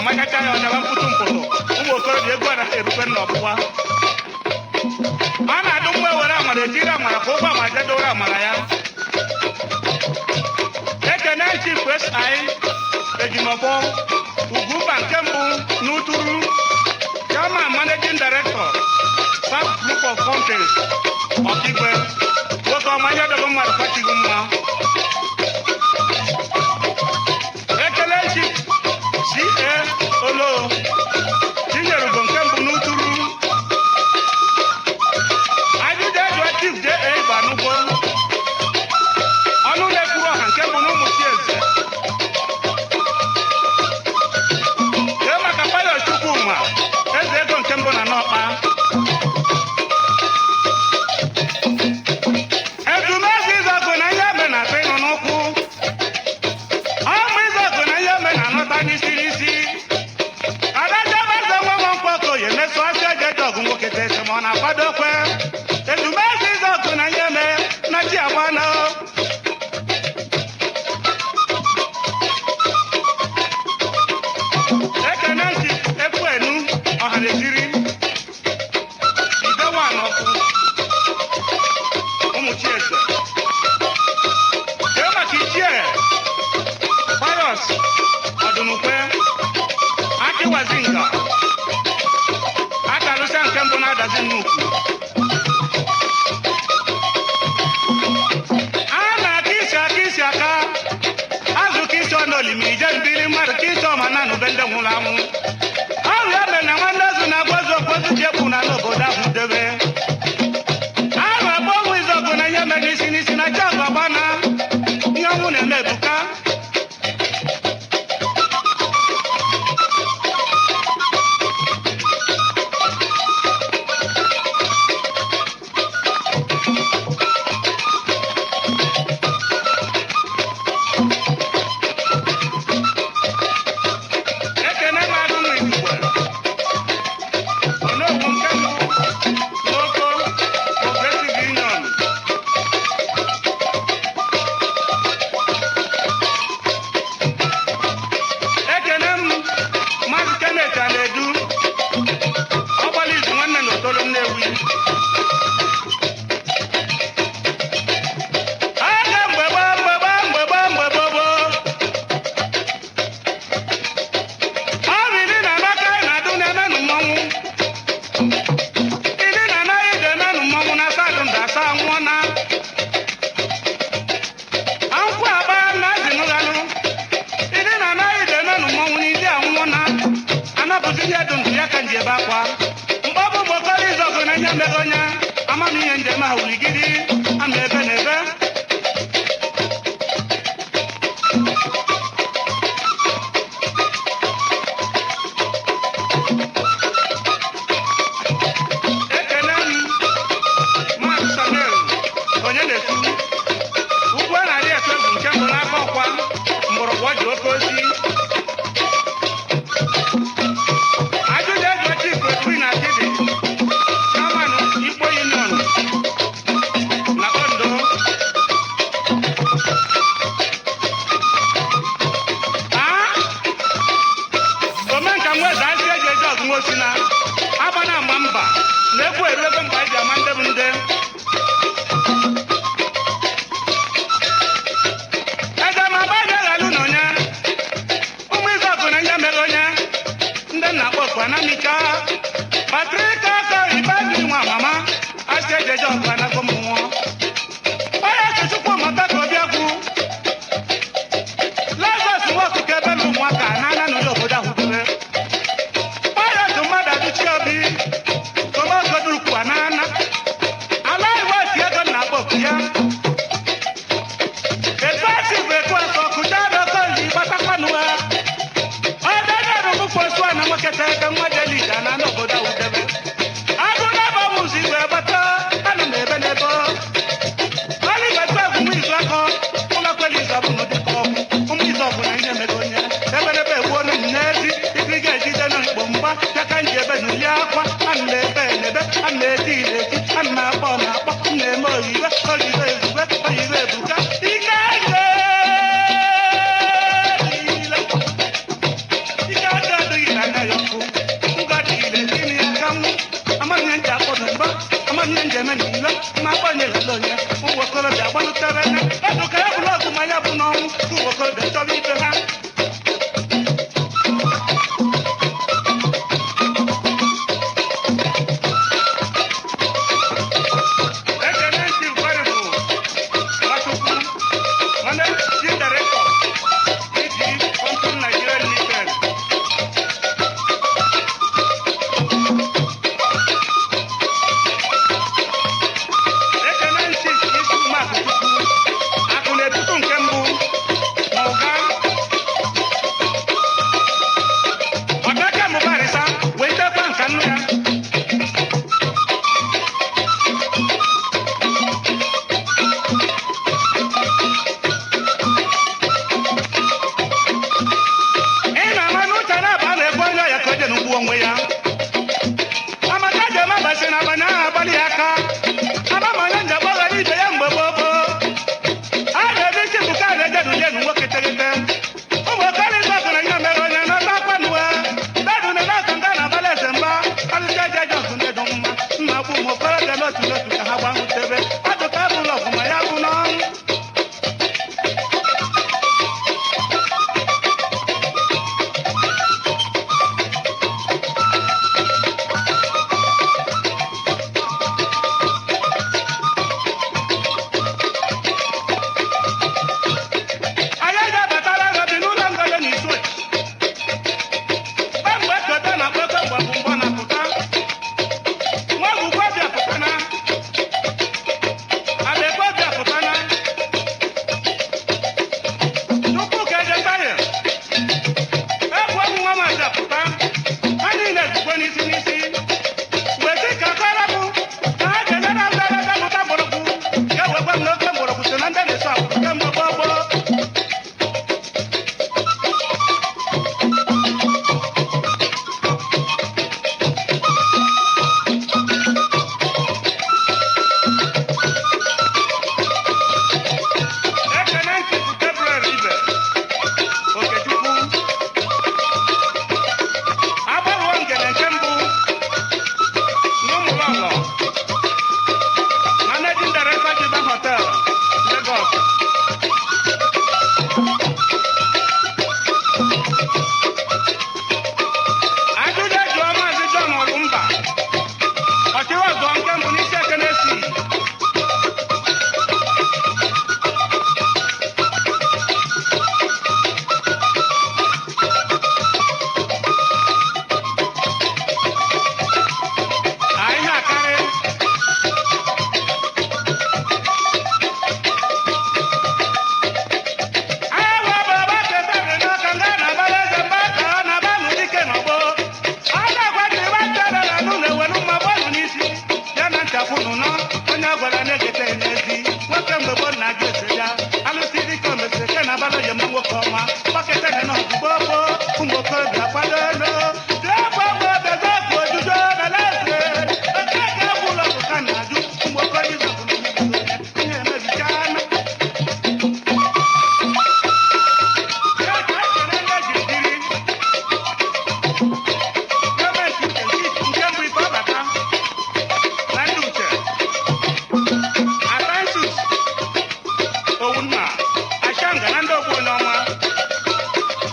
Ọmachacha ya ọnyaba mkpụtụ mkpụtụ. Ụmụ okorobịa, egwu anaghị erukwe nna ọgbụgba. A na-adụ mgbe were amara etiri amara ka ụgwọ amara jedoro amara ya. Ekene Chief SI Ejimọfọ Ugwumba nke mbụ n'Uturu, Chairman, Managing Director, South Group of Companies, Ọkigwe, nwoke ọma, ihe dogo mmadụ kwachighị mma. Ekele Chief CA Olo Chinyere Ugo nke mbụ n'Uturu. Ajụjụ ejụọ Chief J.A. Ibanugbo, ọnụ na-ekwuru ọha nke mbụ n'ụmụ Chieze. Kee maka Pius Chukwuma, eze ego nke mbụ na Nọkpa. Ezumezu Ịzọgụ na ihe eme na-atọ ịnụ n'ụkwụ. Ọmụ Ịzọgụ na ihe eme na-anọta n'isi n'isi. Adajabeze nwe nwe mkpọkọ ya emeso asị eji eji ọgụ nwoke tete ma ọ na-akwado kwe. Ezumezu Ịzọgụ na ihe eme na chi agbana. Ekene ntị Ekwenu Ọhaneziri Idewanọkụ, ụmụ Chieze. Kee maka Ichie Pius Ọdụnukwe Akịwazinga, akalụsịa nke mbụ na-adazi nnukwu. A na-aka isi aka isi aka azụ ka isi ọnụ olimiri ije mbiri mmadụ ka isi ọma na nube ndị nwụrụ anwụ. Ọrụ ya mere na nwanne ozu na-agwa ozu okwu ozu ji ekpu na n'obodo ahụ debe. A na-agba ọnwụ Izọgụ na ihe mere n'isi n'isi na chi ọgụ agba na ihe ọnwụ na-eme ebuka. Ekene mmadụ ụmụ Igbo Onowu nke mbụ n'Oko Progressive Union. Ekene m Maazị Kenneth Aledu, ọgbala izu nwanne na Otolo Nnewi. Aga mgbe gboo, mgbe gboo, mgbe gboo, mgbe gboo gboo. Ọrụ iri na anaka na-adụ na-emenụ mmọnwụ. Iri na anaghị ga-emenụ mmọnwụ na asaa ndụ asaa nwụọ na. Ankwụ agba na azị nụghalụ. Iri na anaghị ga-emenụ mmọnwụ na iri anwụọ na. Anapụzi ihe dị ndụ ya ka nji ebe akwa. Mkpọbụ mgbokọrọ Ịzọgụ na ihe mere onye amamihe njem ahụ wuligidi ama ebe na ebe. Ekene m Maazị Samuel onye na-ekwu ugwu a na-arị etu egwu nke mbụ n'aka ọkwa mgbọrọgwụ ọ ji oke ozi. Ajụjụ ejụọ Chief Edwin Akidi, Chairman, Igbo Union na Ondo. Aa omenka nweze asị eji eji ọgụ nwosi na agba na ama mba na egwu eru ego mba eji ama ndị bụ ndị. Eze ma agba bịa ghalụ na onye na-ajụ ese ya alụsị dịka omesiri ke na abalị oyem nwoke ọma gbakọta na ọgụ gboo ụmụ okorobịa kwadolo.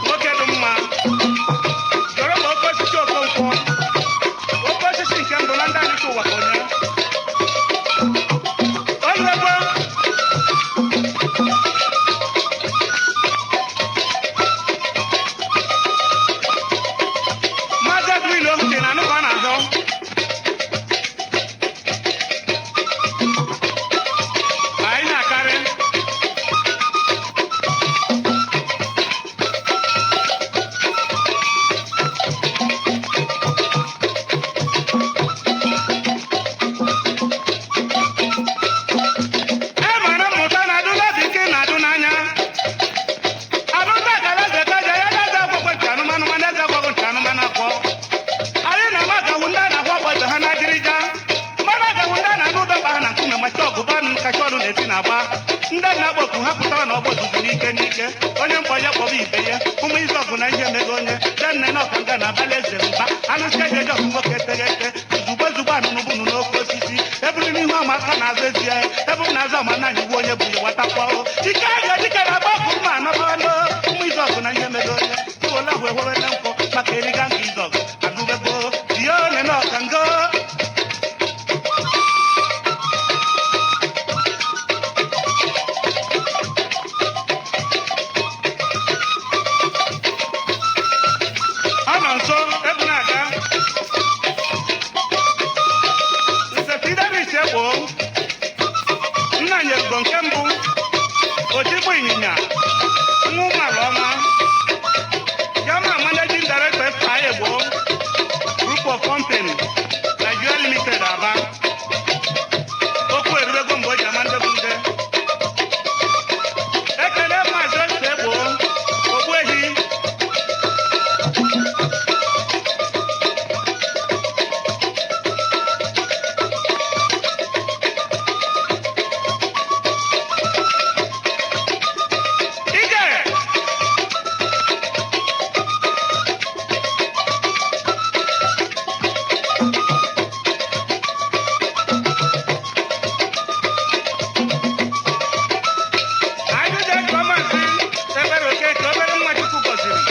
Nwoke dị mma jọrọ ma oke osisi Okonkwo, oke osisi nke ndụ na ndị alịta ụwa ka onye oluegbo. Maazị Edwin Ohuche na anụ ka ọ na-azọ anyị na-akarị. E mara mmụta na-adụ n'obi nke na-adụ n'anya. Abụta gara eze kaja ya na-eze agwagwo ntị anụmanụ ma na-eze agwagwo ntị anụmanụ akwọ. Anyị na-ama agawu ndị a na-ahụ ọgbọ ibe ha n'ajịrịja. Mmadụ agawu ndị a na-anụ ụdọ mkpa ha na nkume macha ọgụ ba nụ kacha ọnụ na-esi na-agba. Ndị na-agba oku ha pụtara na ọgbọ ozuzu n'ike n'ike. Onye mkpọ ya kpọba ibe ya. Ụmụ izu ọgụ na ihe emego onye. Denne na ọkanga na abalị eze mba. Alụsị eji eji ọgụ nwoke eteghete. Ozugbo ozugbo anụnụ bụnụ n'oke osisi. Eburu n'ihu ama aka na-azụ ezi ya. Ebe m na-azụ ama na iwu onye bụ ya watakwa o. Chike aga dike na-agba ọkụ mma anọbalo. Ụmụ izu ọgụ na ihe emego onye. Tụwela ahụ ewewele nkwọ maka eriga nke izu ọgụ. Agụbego die one na ọkango. Ọ nọ nso ebu na-aga. Nze Fidelis Egbo, nna nyerugo nke mbụ, ochigbu ịnyịnya, nwa ụmụala ọma, Chairman Managing Director FI Egbo, Group of Company, Nigeria Limited, Aba. Okwu erubego mgbe o ji ama ndị bụ ndị. Ekele Maazị Ose Egbo, Ogbuehi. Ije! Ajụjụ ejụọ Maazị Ebere Okeke, obere nwa Chukwu gọziri.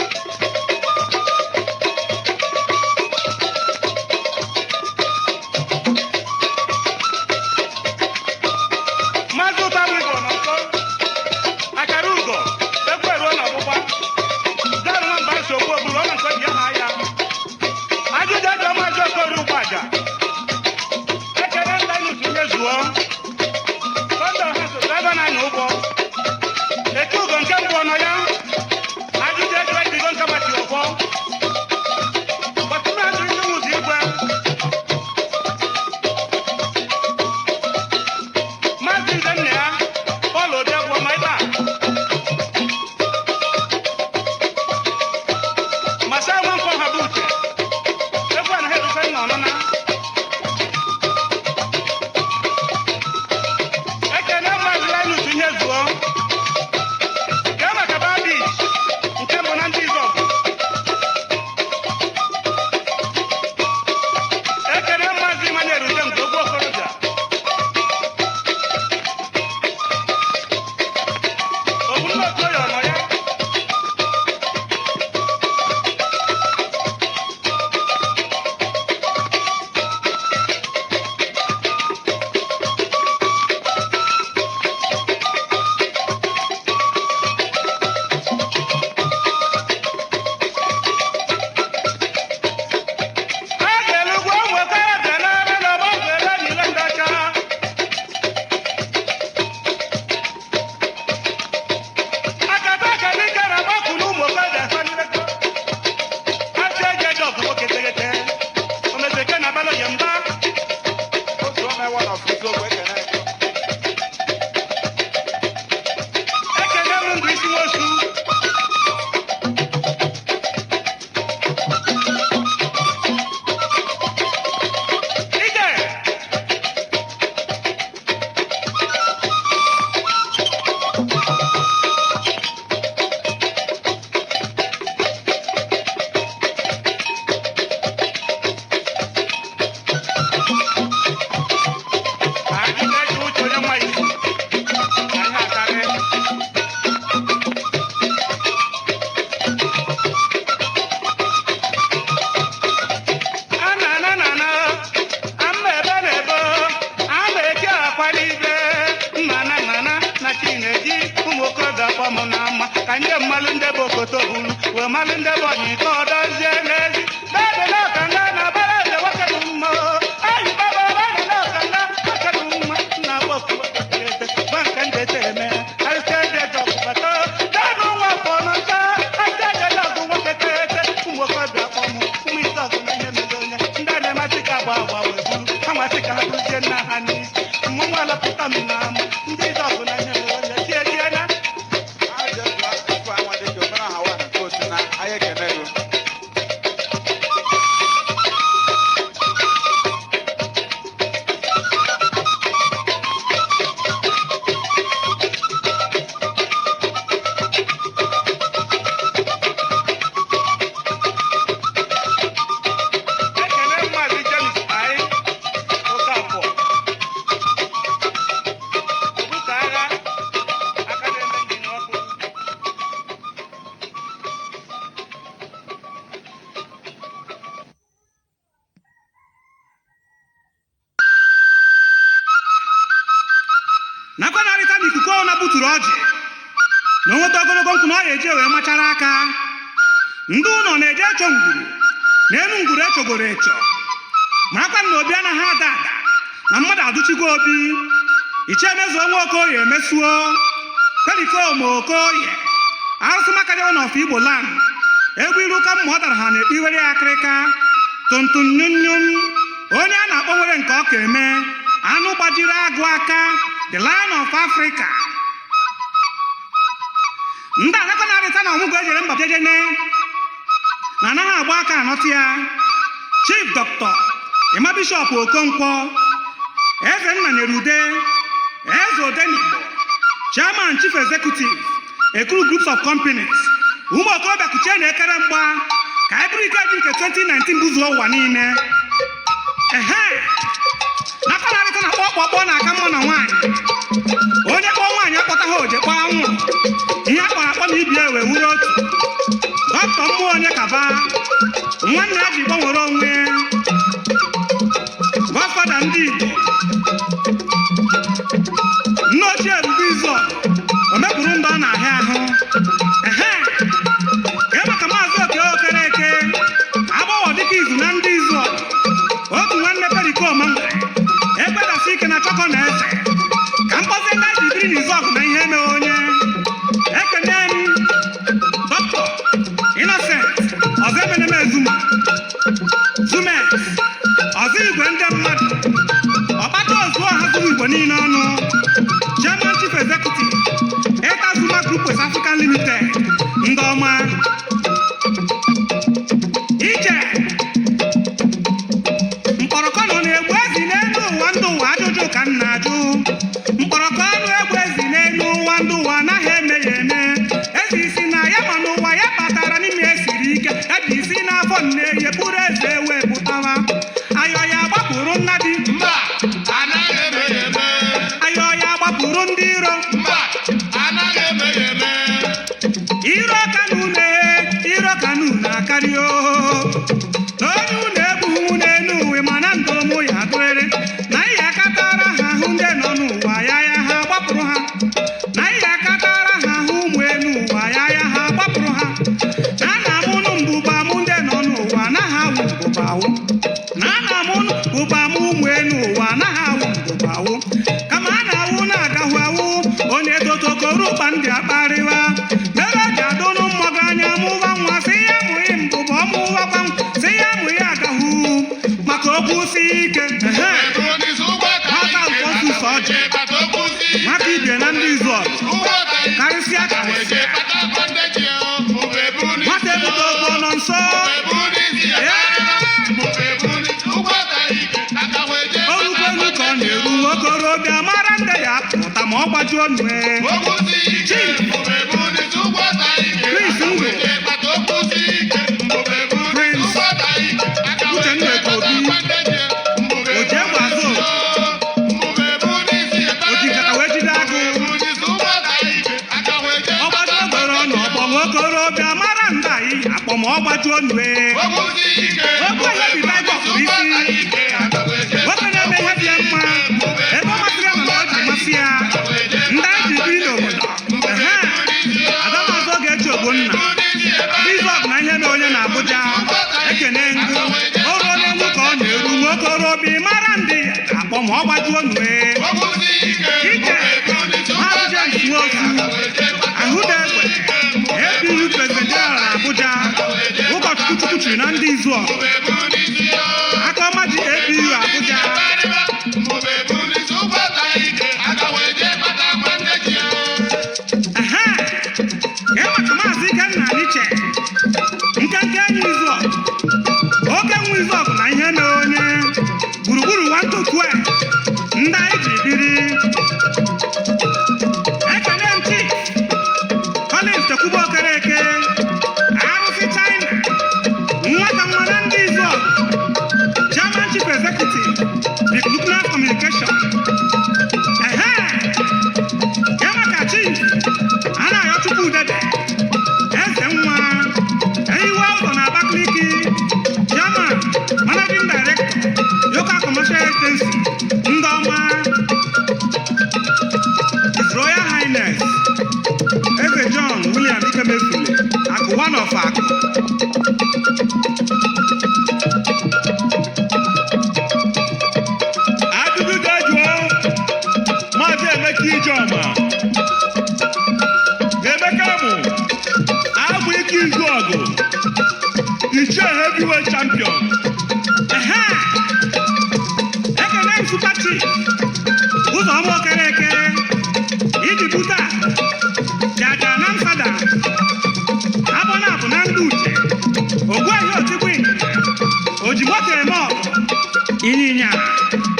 Maazị Ụtabụ Igbo nọ nso. Akara ugo, ekwu eruo n'ọgbụgba. Dan nwamba nsogbu ogburu, ọ nọ nso ji ya ha ya. Ajụjụ ejụọ Maazị Okorie Ugwuaja. Ekele Linus Nyezuo. Sọnde ọha so driver na-anya ụgbọ. Eke ugo nke mbụ ọnọ ya. Ajụjụ ejụọ Idigo nke mati ọkwọ. Bọtụma ajụjụ ndị nwụzi igwe. Maazị Nze nna ya, Paul Obi agwọ ma ebe a. Masa Nwankwọ ha bụ Uche. Egwu a na ha erukwe nna ọnụna. Ekene Maazị Linus Nyezuo. Gee maka. Ụmụ okorobịa akpọ m n'ama ka ndị mmalụ ndị bụ okoto bulu wee malụ ndị bụ ọnyị ka ọ dozie n'ezi dade na ọkanga na bara eze nwoke bụ mma ayi baba bada na ọkanga nwoke bụ mma na agba okpukpe gba nke ndị ete eme arịsịa ndị eze ọkpụkpata danụ nwa afọ nọcha arịsịa ndị eze ọgụ nwoke tete. Ụmụ okorobịa akpọ m ụmụ isi ọgụ na ihe mere onye ndị a na-emasị ka agba agba wee buru ha nwasị ka ha bụrụzie nna ha n'isi mmụnwụ alapụta m na ama ndị isi ọgụ na ihe mere onye tie tie na. Ekele Maazị James anyị Okafor Obuka agha aka na-eme injin ọkụ. Nakwa na-arịta n'ikuku ọ na-buturu ọjị na o nweta ogologo nkwụ na ọ ya eji wee machara aka. Ndị ụlọ na-eje echo ngwuru n'elu ngwuru echogoro echo, marakwa na obi anaghị ada ada na mmadụ adụchikwa obi. Ichie mezuo nwa Okoye emesuo Perikom Okoye arụsị makajawa na ọfọ Igbo land egwu iru ka mma ọ dara ha na-ekpe iwere ya akịrịka tuntun nyunyum onye a na-akpọ nwere nke ọ ka eme anụ gbajiri agụ aka, the Lion of Africa. Ndị anakọ na-arịta na ọmụgwọ ejere mba jejene na anaghị agba aka anọtụ ya. Chief Dr. Emma Bishop Okonkwo Eze nna nyere ude Eze Odenigbo, Chairman, Chief Executive, Ekuru Groups of Companies. Ụmụ okorobịa, kuchie na ekere mgba ka anyị bụrụ ike ji nke 2019 buzuo ụwa niile. Ehe, nakọ na-arịta na kpọkpọkpọ na-aka mma na nwaanyị onye kpọọ nwaanyị akpọta ha oje kpọọ anwụrụ ihe akpọrọ akpọ na ibi ewe wuru otu. Dọkịta mmụọ onye kaba nwanne ya ji gbanwere onwe Godfather ndị Igbo, nne ochie Ebube Izuọgụ o mepụrụ ndụ ọ na-ahịa ahụ. Ehe, kee maka Maazị Oke Okereke agbọghọ dịka izu na ndị Izuọgụ otu nwanne Perikoma nwere egbedasị ike na chọkọ na eze ka mkpọzi ndị anyị ji biri n'Izuọgụ na ihe emeghe onye. Ekene m Dọkịta Innocent Ọzọ Emeneme Zuma Zumex Ọzọ Igwe ndị mmadụ ọkpata ozu ọha zuru Igbo niile ọnụ, Chairman, Chief Executive, Eta Zuma Group West African Limited. Ndị ọma ije mkpọrọkọ nọ na-egbu ezi n'elu ụwa ndị ụwa ajụjụ ka m na-ajụ. Mkpọrọkọ ọnụ egbu ezi n'elu ụwa ndị ụwa anaghị eme ya eme. Ezi isi na ya ma n'ụwa ya kpatara n'ime esiri ike ebe isi n'afọ nne ya bụrụ eze wee pụtawa ayọ ya gbapụrụ nna di. Mba, anaghị eme ya eme. Ayọ ya gbapụrụ ndị iro. Mba, anaghị eme ya eme. Iro kanu iro kanu na-akarị oo na onye unu egbughị n'elu uwe mana ndụ ụmụ ya dụrịrị na ihe akatara ha ahụ ndị nọ n'ụwa ya ya ha gbapụrụ ha na ihe akatara ha ahụ ụmụ elu ụwa ya ya ha gbapụrụ ha na ana amụnụ mbụba mụ ndị nọ n'ụwa anaghị awụ mbụba awụ na ana amụnụ mbụba mụ ụmụ elu ụwa anaghị awụ mbụba awụ kama a na-awụ na-agahụ awụ onye totokoro ụkpa ndị akparịwa mere o ji adụnụ mmọgụ anya mụwa nwa sị ya mụghị mbụba ọmụwakwa si ya mụghị agahụ maka okwu si ike. Ehe. Nwata Alphonsus Ọjị nwata ibie na ndị izu ọgụ karịsịa karịsịa nwata ebute okwu ọnọ nso. Olukwu ka ọ na-eru nwokorobịa mara nde ya pụta ma ọ gbajuo nue. Chris Ngwe, Prince Uchenna Obi, Ojiegbe Azụ oji nkata wee jide agụ ọ gbajuo gbere ọnụ ọgbọ nwokorobịa mara nda anyị akpọ ma ọ gbajuo nue. Okwu ihe bi Baịbụl bụ isi nwoke na-eme ihe dị ya mma ebe ọ masịrị ya mana ọ ji masị ya ndị anyị ji biri n'obodo. Ehe. ọ gbajuo nue. Ije Maazị James Nwosu, Ahụdegbe, APU President General na Abuja, ụkọchukwu Chukwu chiri na ndị izu ọgụ, aka ọma ji APU Abuja. Ehe, ka e maka Maazị Ikenna Aniche, nkenke enyi izu ọgụ, oke nwa izu ọgụ na ihe mere onye gburugburu 1 to 12 ndị anyị ji biri. Ekene m Chief Collins Tekwuba Okereke, arụsị China, nwata nwa na ndị izu ọgụ, Chairman Chief Executive, Big Nuclear Communication. Ehe, ya maka Chief Anayo Chukwu Udede, eze nwa eyiwe ụzọ na Abakaliki, Chairman, Managing Director, Local Commercial Agency, ndị ọma. His Royal Highness Eze John William Ikemefule, Akụ one of Akụ. Ajụjụ ga-ajụọ Maazị Emeka Ijeọma, Emeka mụ abụ ike izu ọgụ, Ichie heavyweight champion. Ehe, ekene m Super Chief Ụzọma Okereke, iji bute akụ jaja na msada abọna abụ na ndị uche ogbuehi otigbu ịnyịnya oji moto eme ọgụ ịnyịnya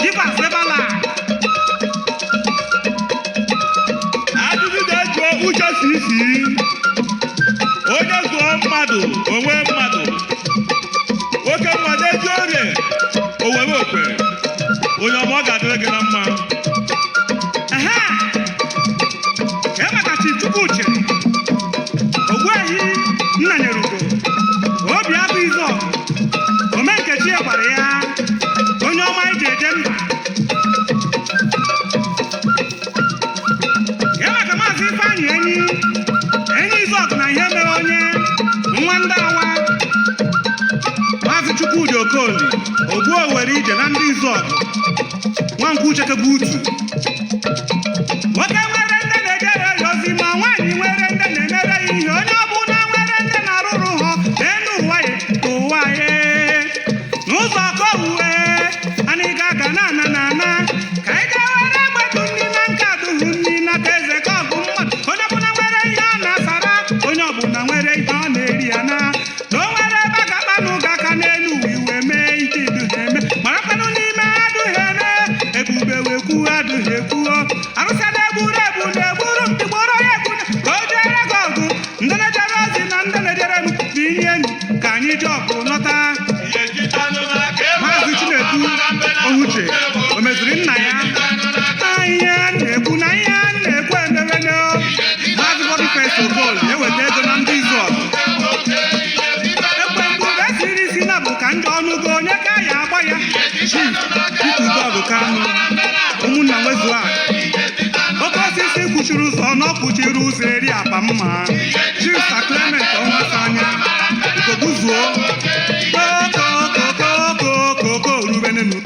jibas ebala. Ajụjụ ga-ajụọ Uche Sisi, onye zụọ mmadụ onwe mmadụ, oke nwa na-eji orie owere okwe, onye ọma, ọ ga-adịrị gị na mma. Ehe, ka e maka Chief Chukwuche, ogbuehi Nnanyerugo, obi abụ izu ọgụ, omenkechi gwara ya, onye ọma iji eje mba. Ya maka Maazị Ifeanyị Enyi, enyi izu ọgụ na ihe mere onye nwa ndị awa. Maazị Chukwudi Okoli, ogbu owere ije na ndị izu ọgụ, nwankwụ uchekebe utu. Nwoke nwere ndị na-ejere ya ozi, ma nwaanyị nwere ndị na-emere ya ihe, onye ọbụla nwere ndị na-arụrụ ha n'elu ụwa ya ka ụwa ya n'ụzọ ka owuwe anyị ga-aga na ana na ana ka anyị ga-ewere egbedu ndị na nka duhu ndị n'aka eze ka ọ bụ mmadụ. Onye ọbụla nwere ihe ọ na-asara, onye ọbụla nwere ihe ọ na-eri ya na na o nwere ebe a ga-akpa n'ụga aka n'elu ụwa iwe mee ihe iduha eme, marakwanụ n'ime adụghị eme ebube wee kwuo adụghị ekwuo arụsị na-egburu egbu na-egburu mkpigboro ya egbu ka o jere gị ọgụ. Ndị na-ejere ozi na ndị na-ejere m bụ inye enyi ka anyị ji ọgụ nọta. Maazị Chinedu Ohuche, o meziri nna ya na ihe a na-ekwu na ihe a na-ekwu emewene. Maazị Boniface Okoli eweta ego na ndị izu ọgụ ekwe mgbe esiri isi na bụ ka ndị ọnụgo onye ka ya agba ya. Chief Chukwudogu Kanu, ụmụnna nwezuo akụ, oke osisi kwuchiri ụzọ na ọ kwuchiri ụzọ eri apa mma. Chief Sir Clement Ọnwasanya Ugobuzuo kokokokokoko rubenenu,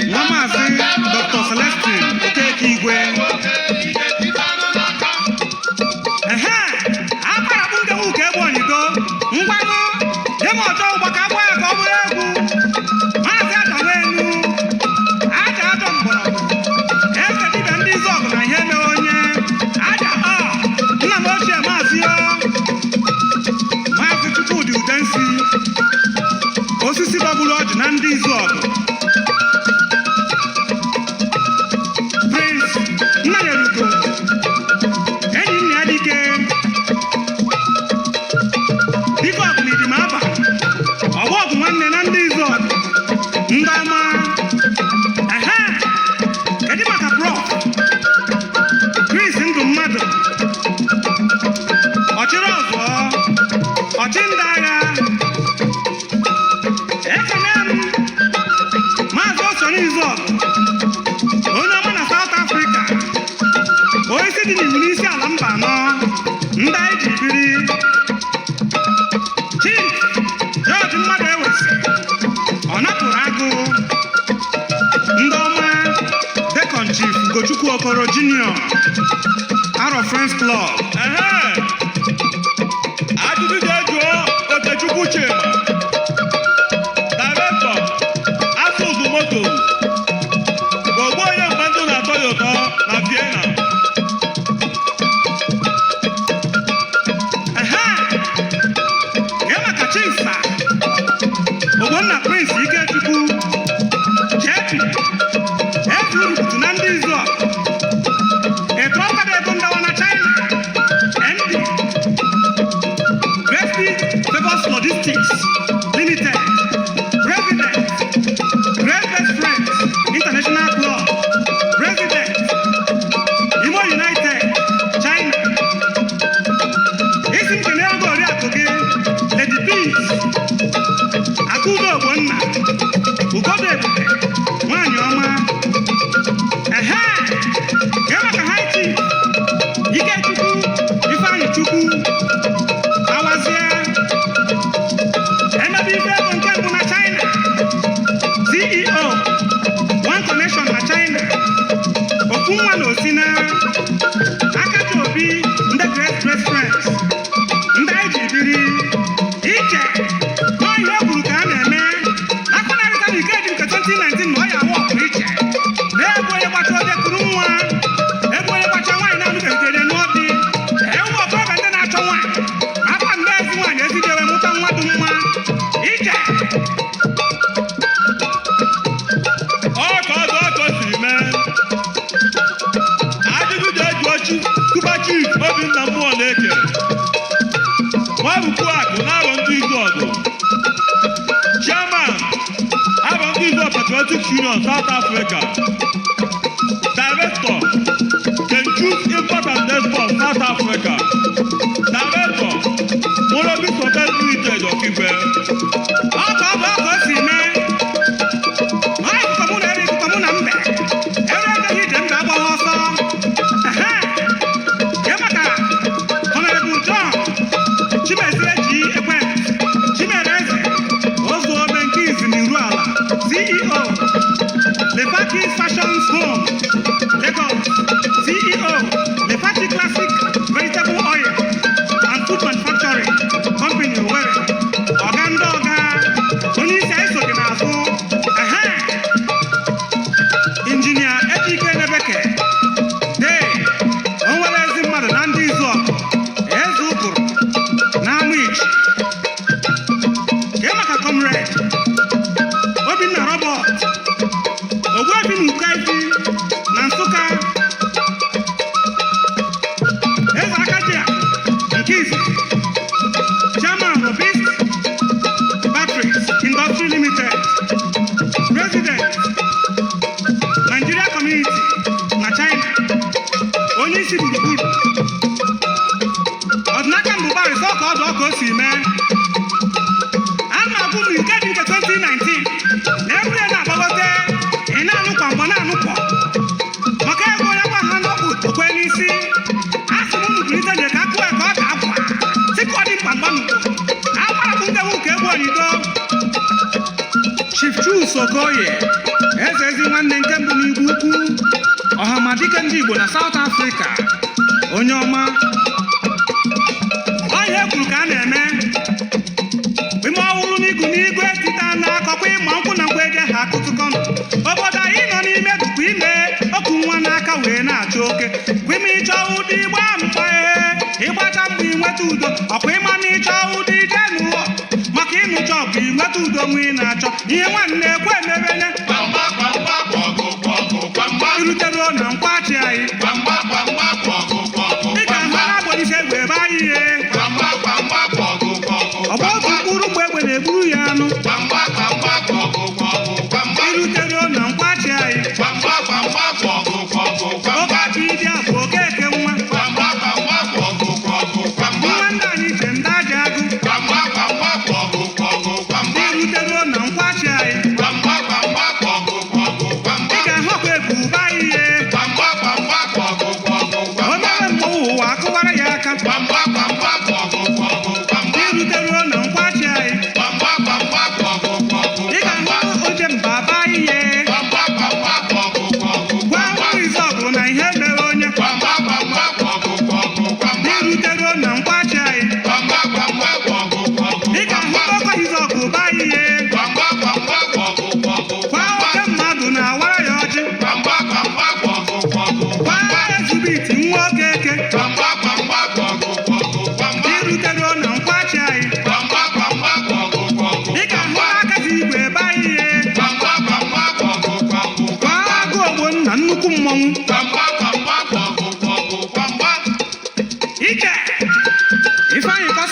nwa Maazị Dr. Celestine Okeke Igwe. Ehe, akparapụ nke nwoke egbu onyido ngwanụ nye m ọjọọ ụgbọ ka agba ya ka ọ bụrụ egwu. Maazị Adawenu aja ajọ mgbọrọgwụ, eze dibịa ndị izu ọgụ na ihe mere onye aja ọ nna m ochie Maazị o Maazị Chukwudi Udensi, osisi gbagburu ọjị na ndị izu ọgụ. Prince Nnanyerugo, enyi nna ya dike dike ọgụ na idima aba ọgba ọgụ nwanne na ndị izu ọgụ, ndị ọma. Ehe, kedu maka Prof Chris ndụ mmadụ, ọchịrị ọzụọ, ọchị ndị agha? Ekene m Maazị Osonye Izọgụ, onye ọma na South Africa, onyeisi dị n'iwu n'isi ala mba anọ, ndị anyị ji biri. Chief George mmadụ ewesi ọ napụrụ agụ, ndị ọma. Okoro Junior, Arọ Friends Club. Ehe. Ajụjụ ga-ejụọ Okechukwu Chima, Director, Asụsụ Moto, ogbu onye mgbe ndụ na-atọ ya ụtọ na Vienna. Ehe. Kee maka Chisa Ogbonna Prince Ikechukwu JP, ezi urukutu na ndị izu a etu ọkada ego ndawa na China, MD, Great Favors Logistics Limited, President, Great Best Friends International Club, President, Imo United China. Isi m kene oge oriakụ gị, Lady Peace Akudo Ogbonna Ugodo Ebube, nwanyị ọma. Ehe. Kee maka High Chief Ikechukwu Ifeanyị Chukwu Awazie, emebe ife ego nke mbụ na China, CEO, One Connection na China, ofu nwa na osina Akaji Obi ndị Great Best Friends, ndị anyị ji biri iche nọọ. Ihe o kwuru ka a na-eme n'afọ na-arịta na Ikeji nke 2019 na ọ ya awa ọpụrụ iche na egwu onye gbacha onye kuru nwa, egwu onye gbacha nwaanyị na-anụbeghị onye nụọ di, ewu okorobịa ndị na-achọ nwaanyị akwa ndị ezi nwaanyị ezijewe mụta nwa dị mma iche. Ọ ka ọdụ ọkọ siri mee. Ajụjụ ga-ejụọ chi Kuba Chief Obinna Mmụọ na-eke, Nwabuku Akụ na-arọ ndị izu ọgụ, Chairman, Arọ ndị Izu Patriotic Union South Africa, Director, Kenchus Import and Export South Africa, Director, Morobi Hotel Limited, Ọkigwe. Ọ ka ọ bụ ọka o si mee. Ọ ikuku mụ na ebe ikuku mụ na mbe ere ejeghị ije, mbe agbaghị ọsọ. Ehe. Kee maka Honorable John Chimezie ji ekwentị Chimereze Ozuome nke izi n'iru ala, CEO, Lepaki Fashions Home Lagos, CEO, Lepaki Classic Vegetable Oil and Food Manufacturing Company Owerri, ọga ndị ọga, onye isi anyị so gị n'azụ. Ehe. Injinia Ejike Nebeke dee, o nwere ezi mmadụ na ndị izu ọgụ, eze ụkụrụ na ama ichi. Kee maka Comrade Obinna Robert Ogbuefi na Ukaifi na Nsụka, eze Akajia nke izizi, Chairman, Robist Batteries Industry Limited, President, Nigeria Community na China, onye isi gburugburu ọdịnaka mbụbarị sọ ka ọdụ ọka o si mee. A na-agụ m nke dị nke 2019 na egwu ya na-agbagote, ị na-anụ kwa mgbe na-anụpọ maka ego onye gwa ha n'ọkpụ okwe n'isi. A sị m unu bulite nje ka akụwa ka ọ ga-akwa tupu ọ dị mkpa mgbanụgbo akwarapụ ndị nwu ka egwu onido. Chief Chuks Okoye, eze ezi nwanne nke mbụ n'Igbo Ukwu, ọhamadike ndị Igbo na South Africa, onye ọma. Ọ ihe kwuru ka a na-eme ime ọhụrụ n'igu n'igwe etita na-akọkwa ịma nkwụ na nkwa eje ha akụtụkọnụ obodo anyị nọ n'ime dụkwa ime okwu nwa n'aka wee na-achọ oke kwime ịchọ ụdị ịgba mgba ee ịgbacha mgbe inweta udo ọkwa ịma na ịchọ ụdị ije n'ụwa maka ịnụcha ọgụ inweta udo nwa ị na-achọ ihe nwanne ekwe emebene. Gbamgba gbamgba kwọgụ kwọgụ gbamgba. Iruteruo na nkwachi anyị Gbamgba gbamgba kwọgụ kwọgụ ị ga-ahụ gbamgba. na-agbọlise egbe ebe anyị ihe. Gbamgba gbamgba kwọgụ kwọgụ Ọgba otu gbamgba. mkpụrụ mgbe egbe na-egburu ya anụ. Gbamgba gbamgba kwọgụ kwọgụ gbamgba. Iruteruo na nkwachi anyị. Gbamgba gbamgba kwọgụ kwọgụ Oge gbamgba. akụ ịdị abụ okeke nwa. Gbamgba gbamgba kwọgụ kwọgụ gbamgba. Nwa ndị anyị che ndị aja agụ. Gbamgba gbamgba kwọgụ kwọgụ gbamgba. Iruteruo na nkwachi anyị. Gbamgba.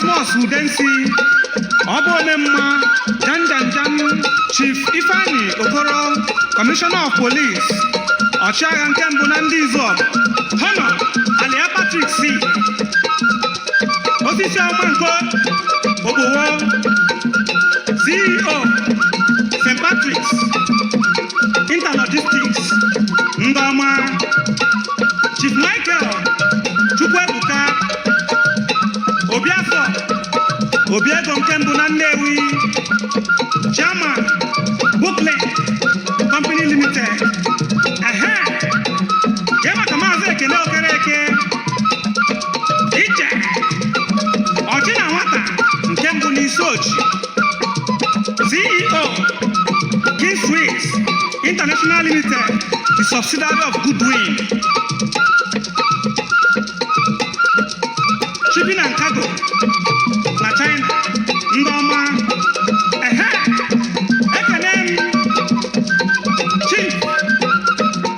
Erasmus Udensi, Ọba Omemma, Janjanjam, Chief Ifeanyi Okoro, Commissioner of Police, ọchịagha nke mbụ na ndị Izọb, Honor Alia Patrick C. Osisi ọma nke Ogbowo, CEO, St. Patrick's Interlogistics, ndị ọma. Chief Michael Chukwuebuka Obiafọ, Obiego nke mbụ na Nnewi, Chairman, Brooklyn Company Limited. Ehe, kee maka Maazị Ekene Okereke Iche, ọchị na nwata nke mbụ n'isi ochi, CEO, King Swiss International Limited, the subsidiary of Goodwin Shipping and Cargo na China, ndị ọma. Ehe, ekene m Chief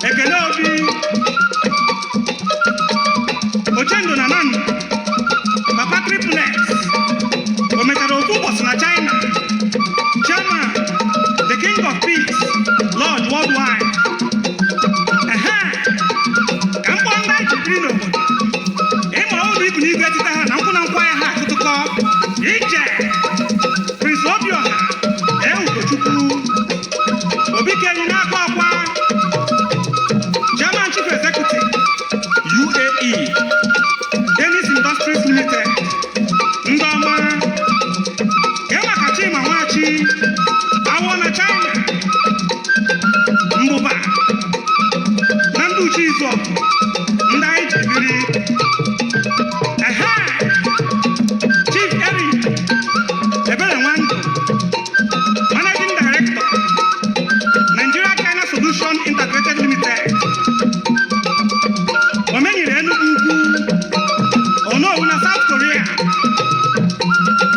Ekene Obi Ochendo na Nan Papa Triplets, o mechara ofu ụbọchị na China, Chairman, the King of Peace Lodge Worldwide. Ehe, ka mkpọ ndị anyị jikiri n'obodo ịma ụlọ ibu n'igwe etite ha na nkwụ na nkwa ya ha atụtụkọ ije. Prince Obiọha Eugochukwu Obi Kenyi n'aka ọkwa, Chairman, Chief Executive, UAE Dennis Industries Limited, ndị ọma. Kee maka Chima Nwachi Awọ na China, mbụba na ndị uche izu ọgụ ndị anyị ji biri. Ehe, Chief Eric Ebere Nwandụ, Managing Director, Nigeria China Solution Integrated Limited, Omenyere Enugu Ukwu, Onowu na South Korea,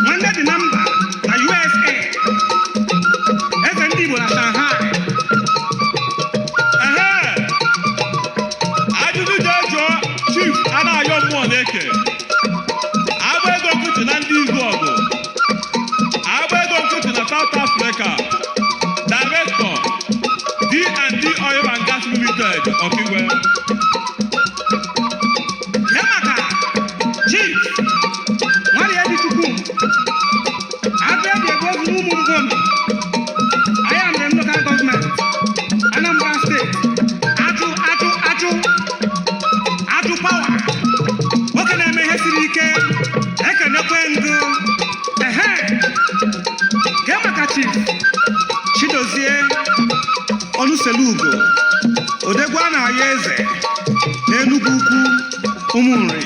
nwanne dị na mba na USA, eze ndị Igbo na Shanghai. Ehe, ajụjụ jee jụọ Chief Anayo Mmụọ Na-eke Agba ego nkịtị na ndị izu ọgụ, agba ego nkịtị na South Africa, Director, D&D Oil and Gas Limited, Ọkigwe. Ya maka Chief Nwariedi Chukwu Abịa Ego n'ụmụ Ngwom, Ayamre Local Government, Anambra State, ajụ ajụ ajụ ajụ power, nwoke na-eme ihe siri ike, ekenekwe ngụ. Ehe, kee maka Chief Chidozie Oluselugo Odegwu a na-ayọ eze n'Enugwu Ukwu Ụmụnri.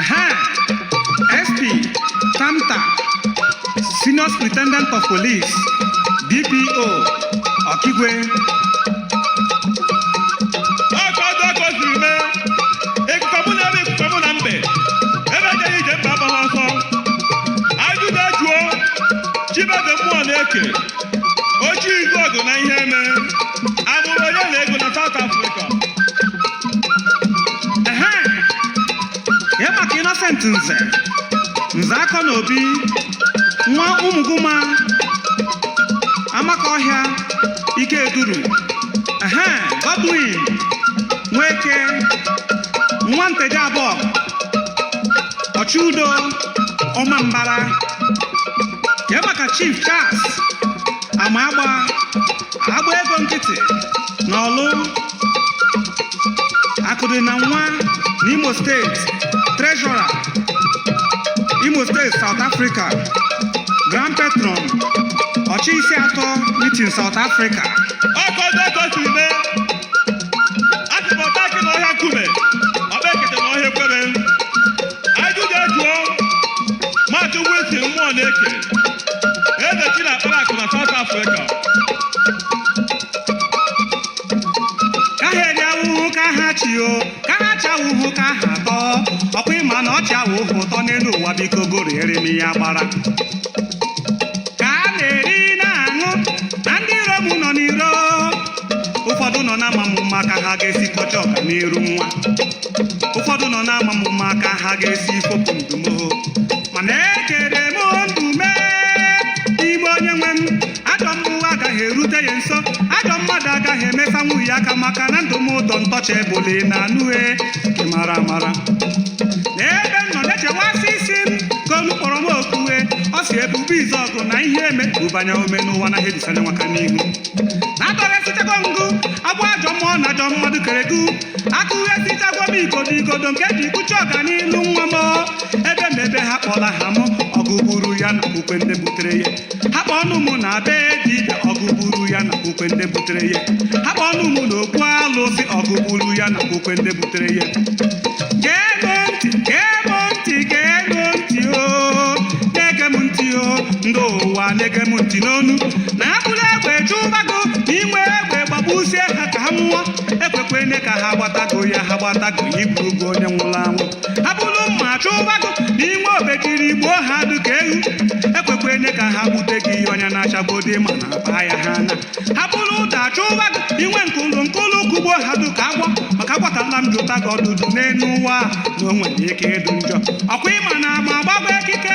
Ehe, SP Tamta, Senior Superintendent of Police, DPO, Ọkigwe. Ọkọ ọdụ ọkọ siri mee ikuku mụ na ebe ikuku mụ na mbe ebe ejeghị ije mba agbaghị ọsọ. Ajụjụ ejuo Chibeze Mmụọ Na-eke Ochie izu ọgụ na ihe eme amụrụ onye na ego na South Africa. Ehe, ya maka Innocent Nze, Nze Akọ na Obi, nwa Ụmụgụma Amaka Ọhịa Ike Eduru. Ehe, Godwin Nweke, nwa Nteje abụọ, Ọchụudo Ọma Mbara. Ya maka Chief Charles Amagba, agba ego nkịtị na Ọlụ, akụdị na nwa n'Imo Steeti, Treasurer, Imo Steeti, South Africa, Grand Patron, ọchịisi atọ meeting, South Africa. Ọkọ ọdụ ọkọ siri mee asị m ọta akị na ọhịa nkume ọkpa ekete na ọhịa ekwebe. Ajụjụ ejuo Maazị Wilson Mmụọ Na-eke Eze Chi na akpara akụ na South Africa. Ka ha eri awụhụ ka ha chi o, ka ha chi awụhụ ka ha atọ ọkwa ịma na ọchị awụhụ ụtọ n'elu ụwa. Biko goriere m ya gbara ka a na-eri na-aṅụ na ndị iro m nọ n'iro. Ụfọdụ nọ na ama m mma ka ha ga-esi kọcha ọganiru nwa, ụfọdụ nọ na ama m mma ka ha ga-esi fopụ ndumo. Mana Mana ekere m ndụ mee n'ime onye nwe m. Ajọ mmụọ agaghị erute ya nso, ajọ mmadụ agaghị emesa nwunye aka, maka na ndụ m ụdọ ntọcha ebule na anụe nke mara amara. N'ebe m nọ na-echewasị isi m ka olu kpọrọ m okuwe, ọ si ebube izu ọgụ na ihe eme bubanye ome n'ụwa na ihe ebisanye nwaka n'ihu na atọrọ esichago ngụ agbụ ajọ mmụọ na ajọ mmadụ kere gụ akụghị esichago m igodo igodo nke ji kpuchi ọganilu nwa m. Ebe m ebe ha kpọla ha m ọgụ gburu ya na ukwe ndị butere ya. Ha kpọ ọnụ m na be dibịa, ọgụ gburu ya na ukwe ndị butere ya. Ha kpọ ọnụ m na okwu alụsị, ọgụ gburu ya na ukwe ndị butere ya. Gee m ntị, gee m ntị, gee m ntị o, na-ege m ntị o, ndị ụwa na-ege m ntị n'onu. Na abụrụ egbe chụbago na inwe egbe gbagbusie ha ka ha nwụọ, ekwekwene ka ha gbatago ya, ha gbatago iburugo onye nwụrụ anwụ. Ha bụrụ mma chụbago na inwe obejiri gbuo ha dịka ewu, ekwekwene ka ha gbute gị ọnya na-achagbodi ma na baa ya ha na. Ha bụrụ ụda chụbago inwe nkụlụ nkụlụ kugbuo ha dịka agwọ, maka agwatala m jụta gị ọdụdụ n'elu ụwa na o nwere ike ịdụ njọ. Ọkwa ịma na ama gbagba ekike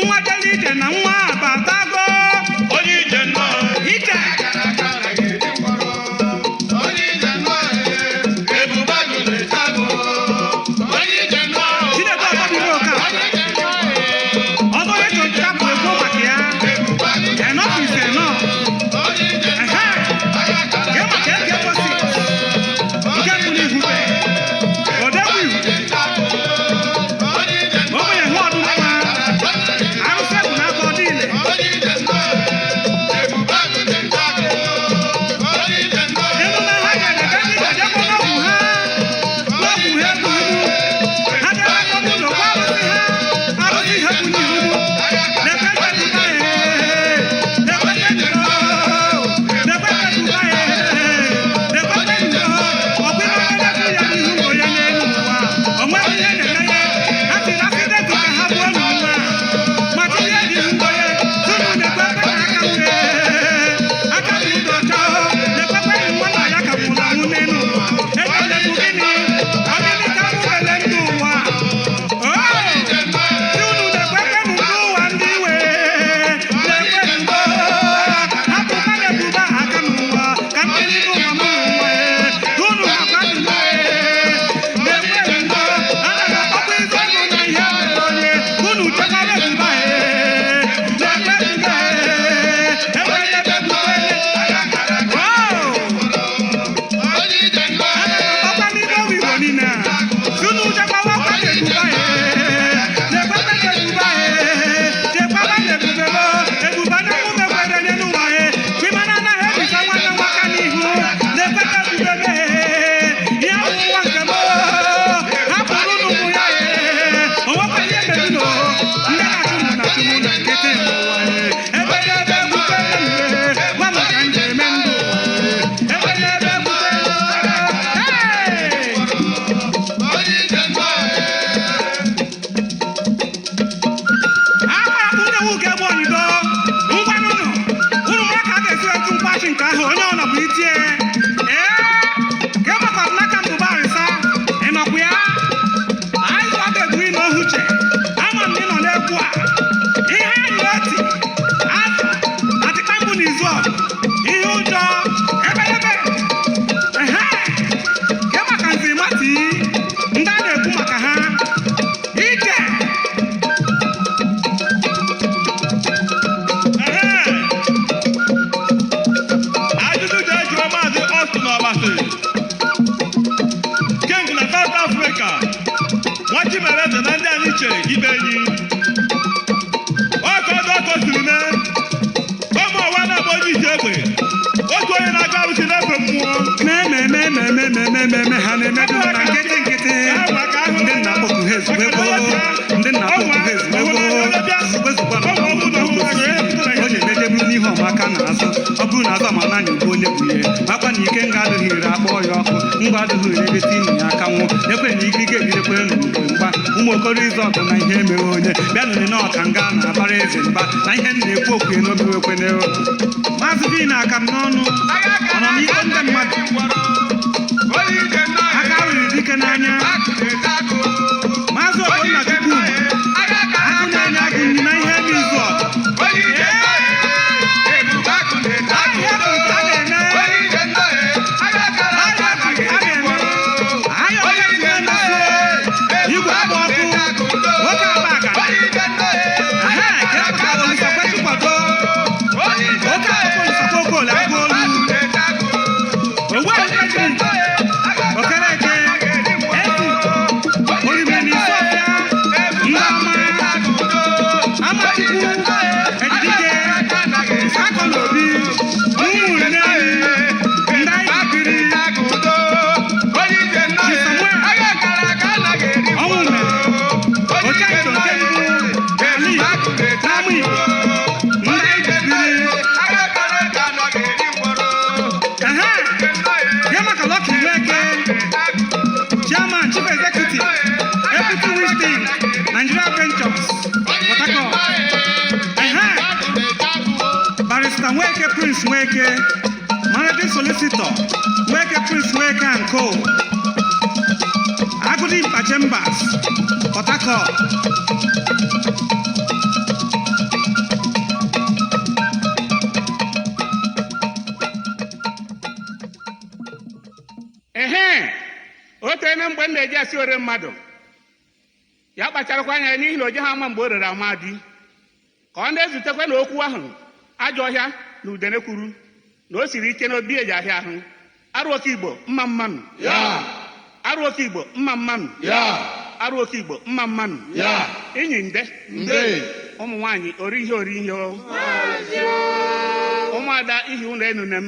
nwa jele ije na nwa abatago. Onye ije nnọọ. Ije. Ebube agụ na-eche agụ. Onye ije nnọọ. Chinedu Ọbabiri Okafor. Ọzọ onye chọrọ bụ ekwu maka ya. Enough is enough. Ehe. Gee maka eke ekwesị. Nke mbụ n'ihu be. Odegwu iwu. Ogbenye hụ ọdụ nwa. Arụsị egwu n'aka ọ dị ile. Elu na ha gara ebe ndị ga-ejekwa n'ọgwụ ha. N'ọgwụ ha egwu iwu. Ha bịara n'ọgwụ n'okwu arụsị ha. Arụsị ha bụ n'ihu mụ. Lekwe ebuba ee. Lekwe ebuba oo. Lekwe ebuba ee. Lekwe ebuba oo. Ọkwa ime na-ekwu ya n'ihu ma onye n'elu ụwa. O nweghị ihe na-eme ya. Ha tiri aksidenti ka ha gbuo n'ụwa. Ma tinye n'ihu onye. Tunu na-ekwe ekwe na aka m ee. Aka m dị ọcha oo. Lekwe ekwe na nwa na ya ka nwụrụ anwụ n'elu ụwa. Ekele bụ gịnị? Ọ gịnị ka m were ndụ ụwa? Oo! Unu na-ekwekwe m ndị ụwa ndị iwe na-ekwe mgbe hapụkwa na-ebuba aka n'ụwa ka mmiri n'ụwa m n'ụwa unu nakwa n'ụwa na-ekwe mgbe ana m akpọkwa izu ọnụ na ihe mere onye unu chekwara ebuba na-ekwe mgbe enwere ebe ebubo. Ana m akpọkwa n'ime ọgwụ Igbo niile a unu chekwawa ọkwa na-ebuba na-ekwekwe na-ebuba chekwaba na-ebube m ebuba na mụ mekwere n'elu ụwa kwimana anaghị ebisa nwanne m aka n'ihu na-ekwekwe ebube m ihe ọwụwa nke m hapụrụ n'ụmụ ya onwekwa ihe merino ndị na-achụ mụ na achụ mụ na nkịtị n'ụwa ebe n'ebe ebube m gwa m ka m ga-eme ndụ ebe n'ebe ebube. Hey! Akwa akpụ nwoke bụ onido ngwanụnụ unu mara ka a ga-esi etu mkpachi nke ahụ onye ọ nọbụ itie ee ka makọrọ n'aka mbụba arịsa ịnọkwu ya anyị zụta egwu ị na ohuche ama m na ị nọ n'egwu a ihe anyị oti azụ atịkpa mbụ na izu ọgụ ihe ụjọ ebelebe ehe ke maka nzirimati ndị a na-ekwu maka ha ije. Ehe. Ajụjụ jee jụọ Maazị Austin Ọbasi, King na South Africa, nwa Chimereze na ndị anyị chere ibe enyi. Ọkọ ọdụ ọkọ siri mee, ụmụ ọwa na-agba onye isi egbe, otu onye na-aga arụsị na-efe mmụọ. Meme ha na-emedu na nkịtị nkịtị. Ndị nna kpọku ha ezugbo ndị nna kpọku ha ezugbo ezugbo ezugbo na o ji emejeburu n'ihu ọmaka na azụ ọ bụrụ na azụ ama na anya onye bụ ihe makwa na ike nga adịghị ire akpọọ ya ọkụ ngwa adịghị ire ebe tinye ya aka nwụọ ekwe na ikike ebirekwe n'ugwe mgba ụmụ okoro izu ọgụ na ihe mere onye bịa nụnụ na ọka nga na abara eze mba na ihe m na-ekwu okwu n'omewekwene. Maazị bi na aka m n'ọnụ ọ nọ n'ikpe ndị mmadụ aka riri dike n'anya. Maazị Ogbonna Chukwuma akụ na-enye Nweke, Managing Solicitor, Nweke Prince Nweke and Co. Agụdimkpa Chambers, Port Harcourt. Ehe, o teene mgbe m na-eji asị ore mmadụ ya kpacharakwa anya ya n'ihi na o jeghị ama mgbe o rere ama di ka ọ na-ezutekwa na okwu ahụ ajọ ọhịa na udene kwuru na o siri ike na obi eji ahịa ahụ. Arụ oke Igbo, mma mmanụ. Ya. Arụ oke Igbo, mma mmanụ. Ya. Arụ oke Igbo, mma mmanụ. Ya. Inyi nde. Nde. Ụmụ nwaanyị, ori ihe, ori ihe o. Ụmụada, ihi ụlọ enune m.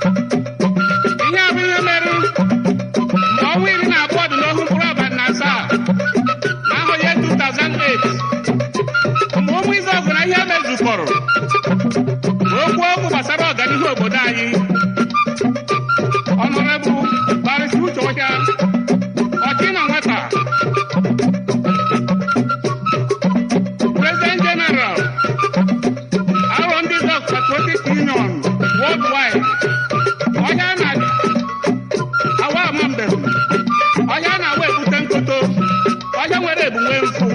Ihe a bụ ihe mere mgbe ọnwa 12 dị n'ohu mkpụrụ abalị na asaa na ahọ ya 2008, mgbe ụmụ Izuogu na ihe mezukọrọ okwu okwu gbasara ọganihu obodo anyị. Ọnọrebụ Barrister Uche Ọhịa, ọchị na nwata, President General, Arọ Ndị Dog Patriotic Union Worldwide. Ọhịa na awa ama mbem, ọhịa na-awa ebute nkoto, ọhịa nwere ebu nwee mfụ.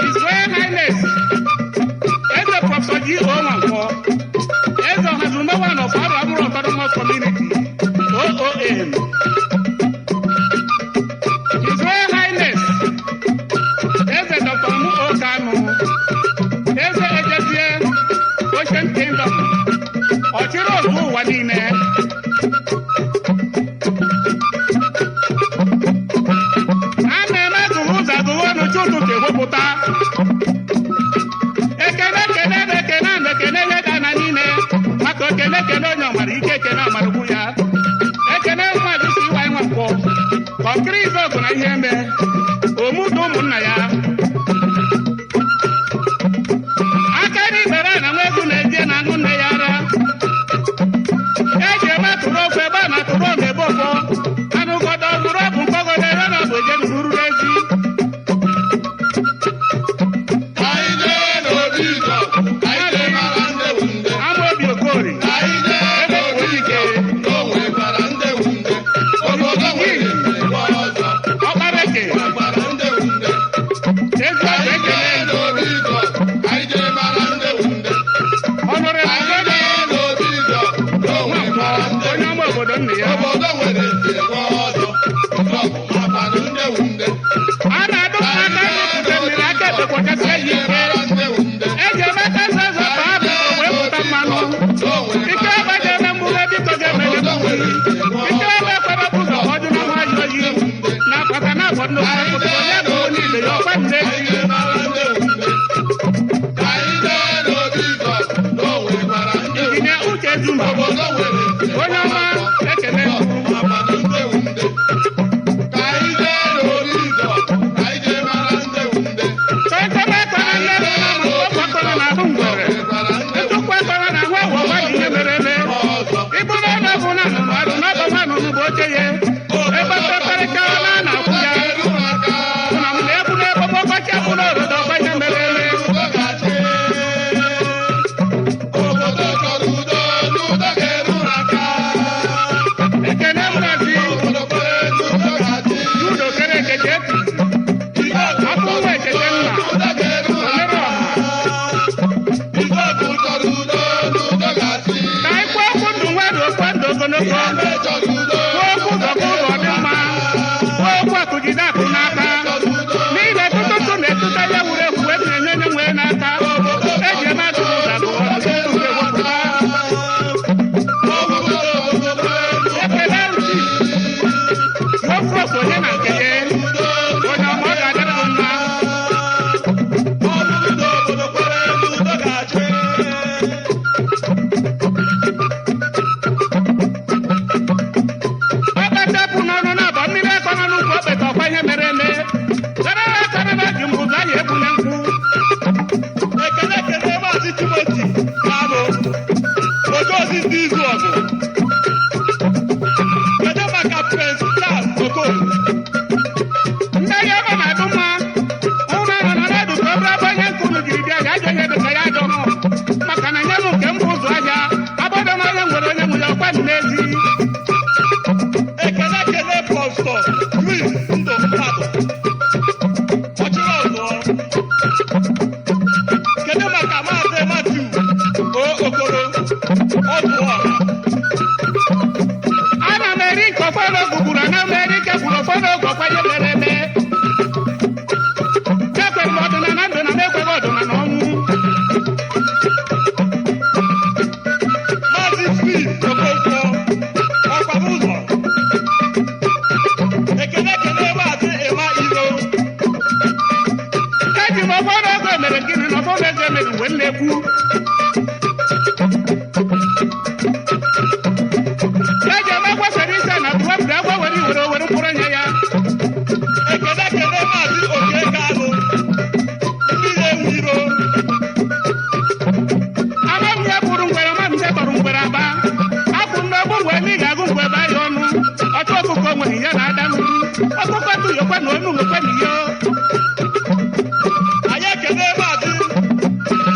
His Royal Highness Eze Prọfesọ G. O. Nwankwọ, Eze Ọhazumewa of Aro Amụrụ Autonomous Community, OON. His Royal Highness Eze Dr. Mụ O. Kanu, Eze Ejezie, Ocean Kingdom, ọchịrị ozu ụwa niile. A na-eme agụghị ụzọ agụghị ọnụ chi ụtụtụ ewepụta ekene ekene na ekene na ekene ihe ga na niile maka okene ekene onye ọmara ike ekene ọmaragbu ya ekene mmadụ si ịwa ịnwa nkwọ kọnkịrị Izuogu na ihe eme omude ụmụnna ya aka n'ibere na nwa egwu na-eje na aṅụ nne ya ara eji eme tụrụ okwu ebe a na-atụrụ ọma ebe ọfọ anụgodo gụrụ ọbụ mkpọgodo ebe na bụ eje ruru n'ezi. Anyị jee n'obi Izuogu, ka anyị jee mara ndị wu nde. Ama obi Okori. Anyị jee Ebe n'obi bụ ike. Izuogu, na o nwekwara ndị wu nde. Obodo nwere mgbe ọzọ, Ọkpareke. nwekwara ndị wu nde. Ezi ọgụ Anyị ekele. jee n'obi Izuogu, ka anyị jee mara ndị wu nde. Ọnụrụ. Anyị jee n'obi Izuogu, na o nwekwara ndị Onye ọma obodo nna ya. Obodo nwere nze nwe ọzọ, Izuogu makwanụ ndị wu nde. A na-adụ m aka n'ipute mmiri aka ekpekwachasị ya ike. Eji eme aka nza nza baa bụ wee pụta mmanụ. Ike ebe ga-eme mgbughe biko ga-emele mgbughe. Ike ebe ekwebe bụ ụzọ ka ọ dị n'ọnwa ajọ oyi. Na akpata na abọ nnukwu akụkụ onye bụ onye ibe ya ọkwa nne ji. Injinia Uche Zuma, onye ọma ekele. Tọntọm ekpere nne m na mụ ọgbakọrọ na ahụ ngwere. Ntụkwa ekpere na ahụ awọ ọgba na ihe mere eme. Ịbụ na ọnụ bụ na anụnụ arụ n'ọba nwa anụnụ bụ oche ya. Ebe mkpekọrịta na na-akwụ ya. Na m na-ebu n'ebe m ọkọchị abụ n'obodo ọgba ihe mere eme. Obodo chọrọ udo, n'udo ga-eru aka. Ekene mrazi. Obodo kwere n'udo ga-adị. Judo kere ekeje eti. Afọ nwa ekeje nna. Udo ga-eru Omere aka. ọha. Izuogu chọrọ udo, n'udo ga-adị. Ka anyị kwuo okwu ndụ nwa dị okwu ndụ ogologo. Ihe chọrọ udo, Kwuo okwu ụzọ. Prince Charles Okoye. Ndị ahịa ebe na-adụ mma ụlọ ahụ na na-adụ ka ọ bụrụ ebe onye nke unu jiri bịa ya ajọ ihe dịka ya ajọ hụ maka na nye m nke mbụ ụzọ ahịa abọdọ na onye nwere onye nwe ya ọkwa m n'ezi. Ekele kele Prọfesọ Chris Ndụ Mmadụ, ọchịrị ọzọ. Kedu maka Maazị Matthew O Okoro, ọdụ ọha? Ana m eri nke ụfọdụ gụgburu, ana m eri nke gburu ụfọdụ oge ọkwanye mere eme. Ekweghị m ọdịnala ndụ na m ekweghị ọdịnala ọnwụ. Maazị Steve Okonkwo, ọkwara ụzọ. Ekele kele Maazị Emma Iro. Eji m ụfọdụ oge mere gịnị na ụfọdụ ego mere uwe nnekwu. Eji eme gwasara ise na wepụrụ agwa were iwere were mkpụrụ nye ya. Ekele kele Maazị Oke Kalụ, mmiri ewu iro. Ama m ihe gburu ngwere, ma m ihe gbara ngwere aba akwụ n'ogbu ngwere na ị ga-agụ ngwe baa ya ọnụ ọchụ ọkụkọ nwere ya na ada mmiri ọkụkọ tụyọkwa na onu nwekwe na iyo. Anyị ekele Maazị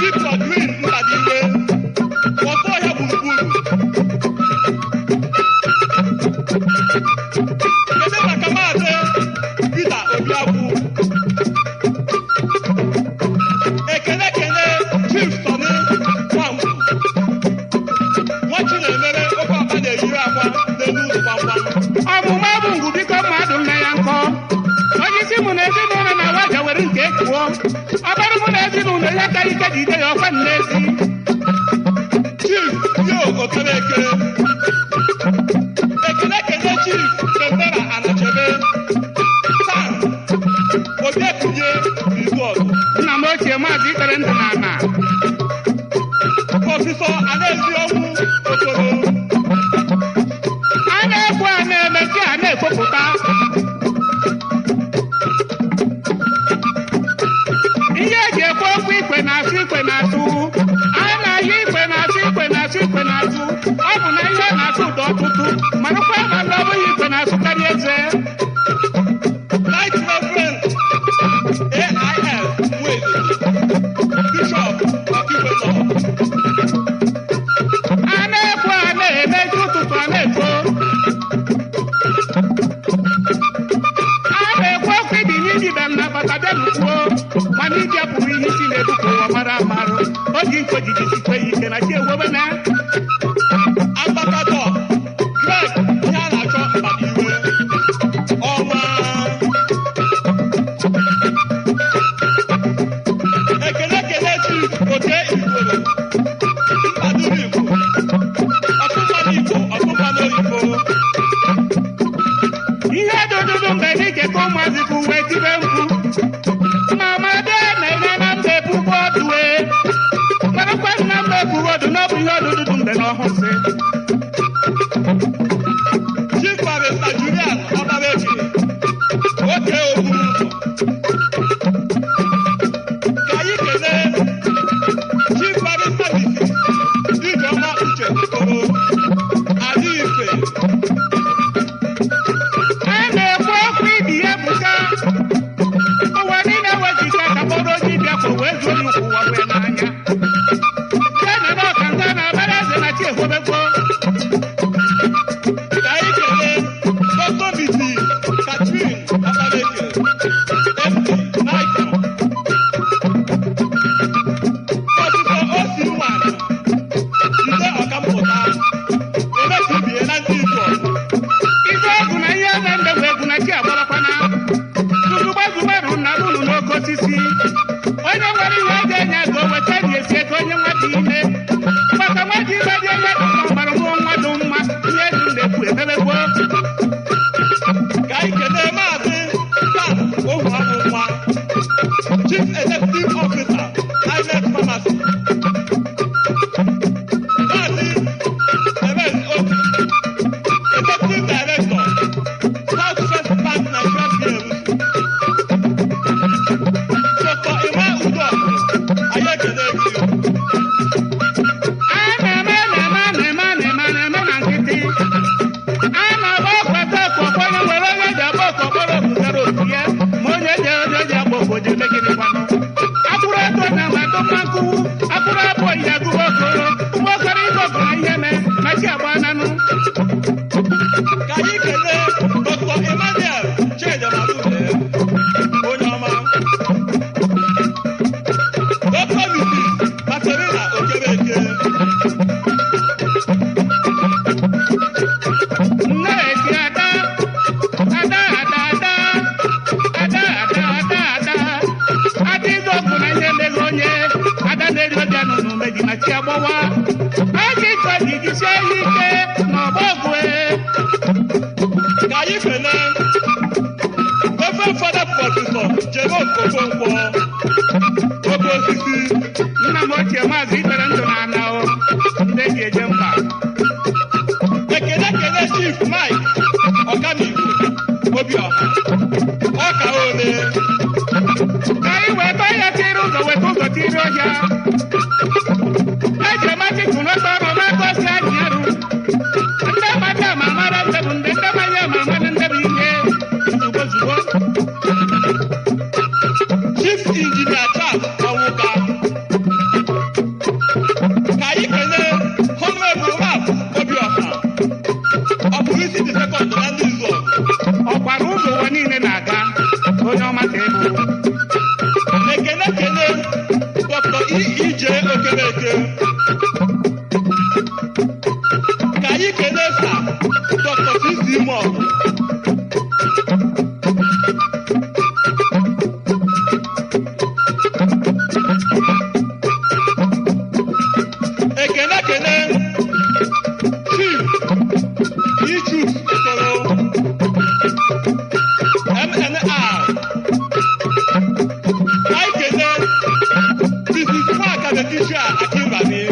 Victor Green Mbadiwe, ọsọ ọhịa gburugburu. Kedu maka Maazị Peter Obiagwu? Ekele kele Chief Sọnị Nwangwu, nwa Chinemere oke ọkpa na-eyiri akwa n'elu ụlọ gbamgbam. Ọmụma bụ ngwu biko mmadụ nne ya nkọ onye isi mụ na ezinụlọ na waja were nke kwuo ọbara mụ na ezinụlọ ya ka ike jide ya ọkwa n'ezi. Chief Yo Okereke. Ekele kele Chief Pembera Anachebe Sam Obiakunye Izuọgụ. Nna m ochie Maazị ikpere ndụ na ana. Prọfesọ Anaezi Ọnwụ Okoro. A na-ekwu a na-eme chi a na-ekwupụta ihe eji ekwu okwu ikwe na-asụ ikwe na-asụ a na-ahịa ikwe na-asụ ikwe na-asụ ikwe na-asụ ọ bụ na ihe na-asụ ụda ọtụtụ marakwa ma na ọ bụghị ikwe na-asụ karịa eze. Right Reverend AIL Nweze, Bishop Ọkigwe Nọ. A na-ekwu a na-eme chi ụtụtụ a na-ekwo a na-ekwu okwu ibi n'ibibe m na bata bịa n'ukwuo mana ịbịa pụrụ ihe isi na-ebupụ ụwa mara amarụ oge nko jiji sikwe ya ike na chi ewebe na. Ambasadọ Greg ihe a na-achọ Mbadiwe, ọnwa. Ekele kele Chief Oke Igboro, Mbaduru Igbo, ọtụmmanụ Igbo, ọtụmmanụ oyibo. Ihe dududu mgbe n'ike ka ụmụazị bụ uwe tibe mkpu mama bịa na eme na mba ebubo ọdụwe marakwa na mba ebubo ọdụ na ọ bụ ihe ọdụdụdụ mgbe na ọhụsị. Chief Barrister Julian Ọbareke, oke okpuru ụzọ. Ka anyị kelee Chief Barrister Mrs. Ijeọma Uche Okoro, Adịife. A na-ekwu okwu ibi ya ebuka ụwa niile wezụga ka kpọrọ onye bịa ka o wee zuo ya ukwu ụwa wee n'anya ya na ebe ọka nga na abara eze na chi ekwobekwo. Ka anyị kelee Dr. Mrs. Obiọha ọka ole. Ka anyị weta ya tiri ụzọ, weta ụzọ tiri ọhịa. Eji emachi tụlọta ọrụ magosi anyị arụ. Ndị mmadụ ama amara ndị bụ ndị, ndị mmanya ama amara ndị bụ ihe. Ozugbo ozugbo. Chief Engineer Charles Ọnwụka. Ka anyị kelee Honorable Ralph Obiọha, ọ pụrụ isi the second na ndị izu ọgụ. Ọkwara ụzọ ụwa niile na-aga, onye ọma ka ịbụ. Ekene kene Dr. E.E.J. Okereke. Ka anyị kelee Sir Dr. C.C. Moore. Ekene kene Chief Ichus Okoro MNR. Anyị kelee Mrs. Nwaka Letitia Akinbami,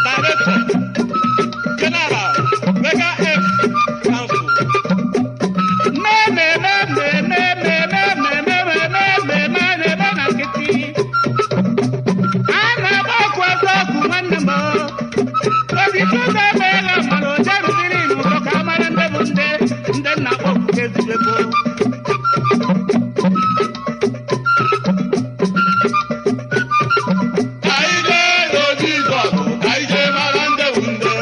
Director General, Mega F Council. Na-eme na nkịtị. A na-agba ọkụ ọzọ ọkụ nwanne m. Obi tụzọ emeela mara oje rụziri n'ụzọ ka a mara ndị bụ ndị ndị nna akpọ okwuke ezigbo. Ka anyị jee n'obi Jizọs, ka anyị jee mara ndị bụ ndị.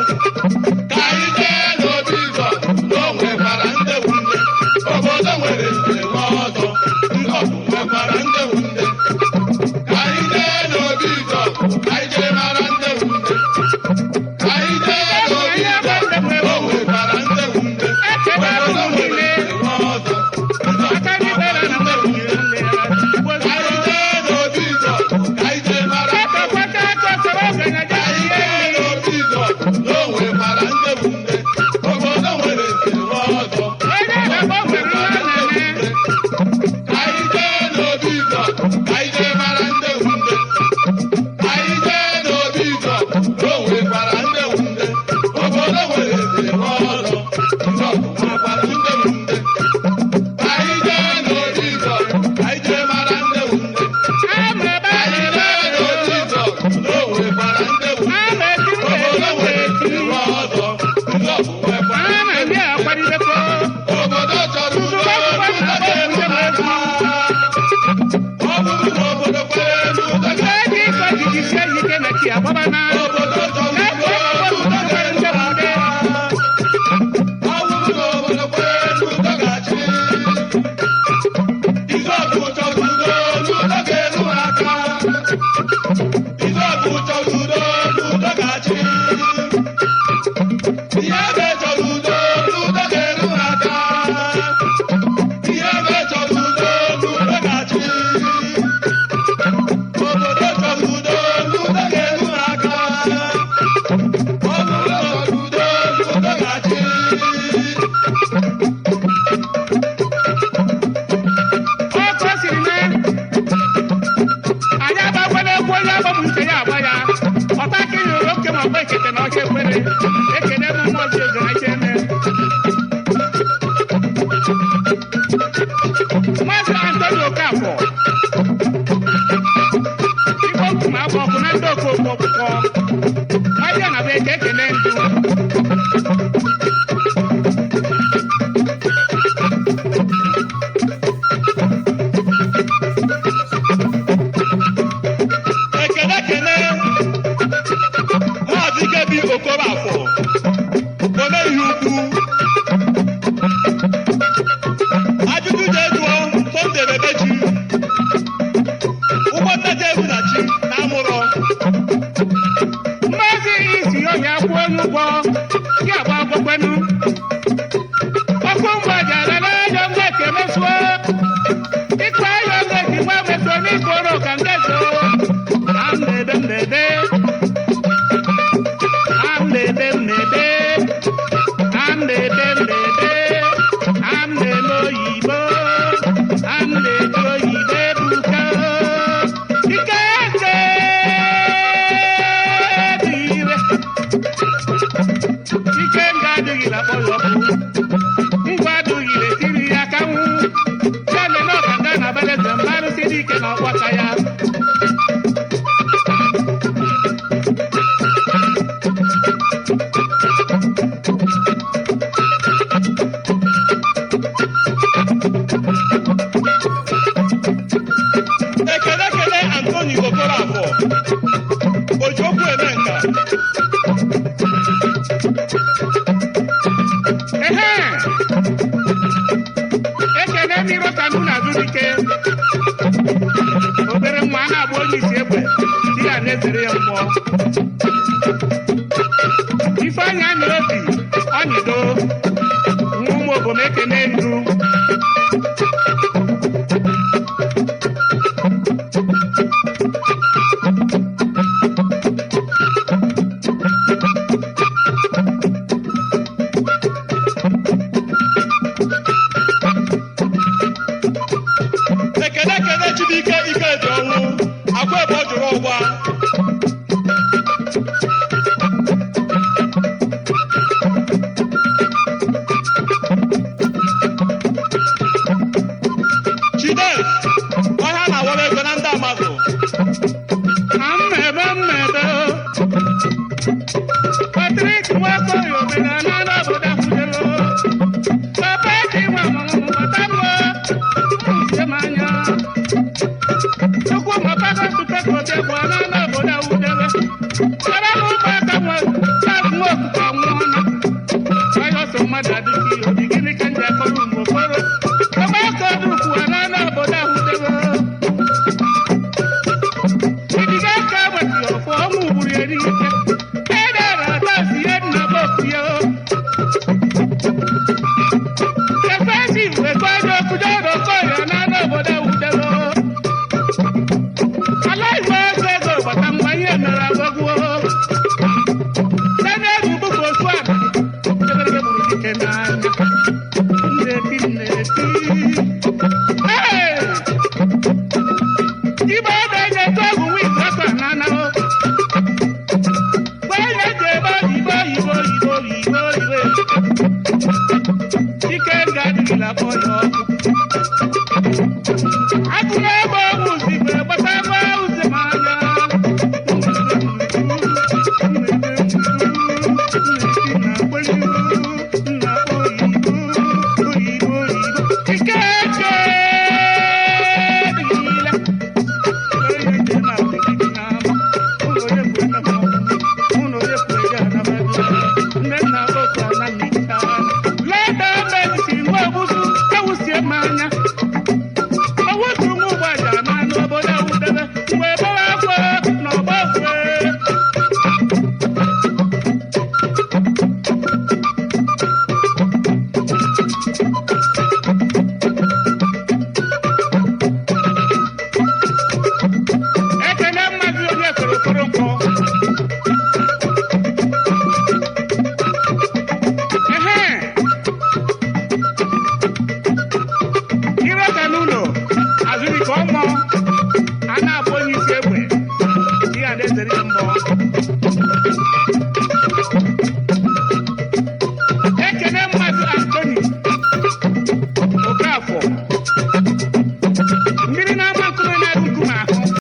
Ka anyị jee n'obi Jizọs, na o nwekwara ndị bụ ndị. Obodo nwere nze nwe ọzọ, Jizọs nwekwara ndị bụ ndị. Ka anyị jee n'obi Jizọs, ka anyị jee mara ndị bụ ndị. Ka anyị jee n'obi Jizọs, na o nwekwara ndị bụ ndị. Echebe Obodo ụmụ nwere niile. nze nwe ọzọ, Jizọs Aka ndị bere nwekwara na ndị bụ nwunye ndị. nne ya. Ka anyị jee n'obi Jizọs, ka anyị jee mara ndị bụ ndị. Kwata aka soro okenye Ka anyị jee jee n'obi Jizọs, na o nwekwara ndị bụ ndị. Obodo nwere nze nwe ọzọ. Onye na-agba nwere ihe ọ na-eme. Ka anyị jee n'obi Jizọs, ka anyị jee mara ndị bụ ndị. Ka anyị jee n'obi Jizọs, na o nwekwara ndị bụ ndị. Obodo nwere nze nwe ọzọ. Jizọs nwekwara ndị bụ ndị. Ka anyị jee n'obi Jizọs, ka anyị jee mara ndị bụ ndị. Ama ebe Ka a anyị na-eme. jee n'obi Jizọs, na o nwekwara ndị bụ ndị. Ama eti m Obodo na-eti nwere eti. nze nwe ọzọ. Jizọs nwekwara A na-eme akwadidekwa. Obodo chọrọ udo, udo ga-eru ha aka. Ọ bụrụ na obodo kwere n'udo ga- Ndị ịkọ jiji sie ike na chi agbaba na. Obodo chọrọ udo, udo ga-eru ha aka. Ọ bụrụ na obodo kwere n'udo ga-achị. Izọgụ chọrọ udo, udo ga-eru ha aka. Izọgụ chọrọ udo, udo ga-achị. Ihe ebe chọrọ udo, udo ga-eru ha aka. Ihe ebe chọrọ udo, udo ga-achị. Obodo chọrọ udo, udo ga-eru ha aka. Ọ bụrụ na chọrọ udo, udo ga-achị. Ọkụ siri mee. Anyị agbakwala egwu onye agbam nke ya agba ya. Ọta ka ịnyụrụ oke ma ọgba ekete na ọcha ekwere. Ekene m mmụọ ozi eze na iche eme. Maazị Antonio Okafor. Igbo nkume agba ọkụ na ndị okooko ọkpụkọ. Nwaje na be ka ekele ndụ. Ekene kene Maazị Kebi Okorafọ, ome ihe ukwu. Ajụjụ jee jụọ Sunday Bebechi, ụgbọ nnaja eru na chi na amụrọ. Mmazi isi ọhịa kwụọ onye ụgwọ ya agba akwụkwenu. Ọkụ mgbajara n'ajọ mgbe kemesuo. Ịkpa ayọ mgbe gwa mesuo n'ikporo ka ngezo. Amdede mdede. Amdede mdede. Amdede mdede. Amdede oyibo. Amdede oyibo ebuka. Ike nke dị ire. Ike nga adịghị na akpọ ya ọkụ. Ngwa adịghị na-etiri na-ekene ndụ. Ekene ekene Chibuike ike dị ọnwụ akwa ebe ọ jụrụ ọgwa. Chides ọhịa na-awara ego na ndị amazụ. Na mmebe mmebe Patrick Nwakoye omere na n'obodo akwụdelo. Papa ji nwa ọmụmụ bata m uche m anya. Chukwu ma paka tupeko bịakwa na n'obodo awụdebe. Kara m ụmụaka nwe na nwa okuko nwụọ na. Onye ọsọ mmadụ adịghị obi gịnị ka m ji akọrọ ụmụ okoro. Ọgbakọ dụkwuo na n'obodo awụdebe. Idiga aka gbati ọfọ ọnwụ gburu ya n'ike. Edere atasi ya nna bọkụ ya o. Efesi wekwa onye okujọrọ okoya na n'obodo awụdebe. Ala igwe ego ego gbata mgbe ihe mere agwagwuo. Site n'egwu bụkwa otu a. Eberebe gburu dike n'anya. Nneti nneti. Hey! Ibe ọdụ enye tụ ọgwụ nwa izu ọkọ na na o. Gwa enye ji ebe oyibo oyibo oyibo oyibo oyibo. Ike nga adịghịla kpọ ya ọkụ. Agụ na-egbe ọgwụ zigbe gbata gba uze ma anya. Ike eke adịghịla. Ekene mmadụ onye kwere okoro nkwọ. Ehe! Ire ka n'ụlọ, azụrụ ike ọmọ.